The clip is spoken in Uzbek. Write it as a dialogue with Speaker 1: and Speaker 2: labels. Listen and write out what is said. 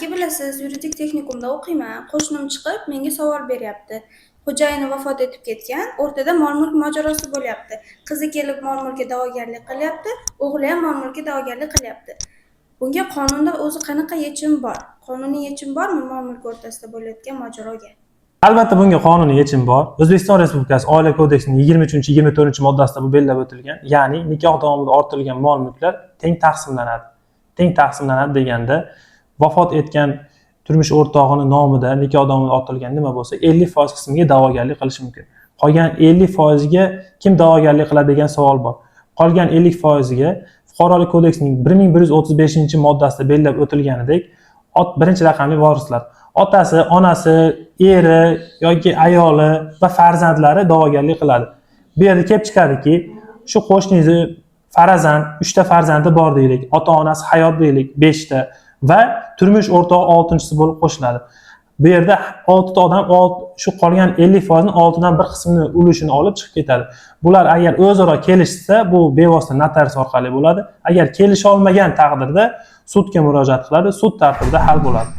Speaker 1: Aka, bilasiz, yuridik texnikumda o'qiyman. Qo'shnim chiqib, menga savol beryapti. Xo'jayini vafot etib ketgan, o'rtada mol-mulk mojarosi bo'lyapti. Qizi kelib mol-mulkka da'vogarlik qilyapti, o'g'li ham mol-mulkka da'vogarlik qilyapti. Bunga qonunda o'zi qanaqa yechim bor? Qonuniy yechim bormi mol-mulk o'rtasida bo'layotgan mojaroga?
Speaker 2: Albatta, bunga qonuniy yechim bor. O'zbekiston Respublikasi Oila kodeksining 23, 24-moddasida bu belgilab o'tilgan. Ya'ni nikoh davomida orttirilgan mol mulklar teng taqsimlanadi. Teng taqsimlanadi deganda, vafot etgan turmush o'rtog'ini nomida nikoh davomida orttirilgan nima bo'lsa, 50% qismiga da'vogarlik qilishi mumkin. Qolgan 50%ga kim da'vogarlik qiladi degan savol bor. Qolgan 50%ga Fuqarolik kodeksining 1135-moddasida belgilab o'tilganidek, ot birinchi raqamli vorislar: otasi, onasi, eri yoki ayoli va farzandlari da'vogarlik qiladi. Bu yerda kelib chiqadiki, shu qo'shningizni farazan uchta farzandi bor deylik, ota onasi hayot deylik, beshta va turmush o'rtog'i oltinchisi bo'lib qo'shiladi. Bu yerda oltita odam shu qolgan 50%ni oltidan bir qismini ulushini olib chiqib ketadi. Bular agar o'zaro kelishsa, bu bevosita notarius orqali bo'ladi. Agar kelisha olmagan taqdirda sudga murojaat qiladi, sud tartibida hal bo'ladi.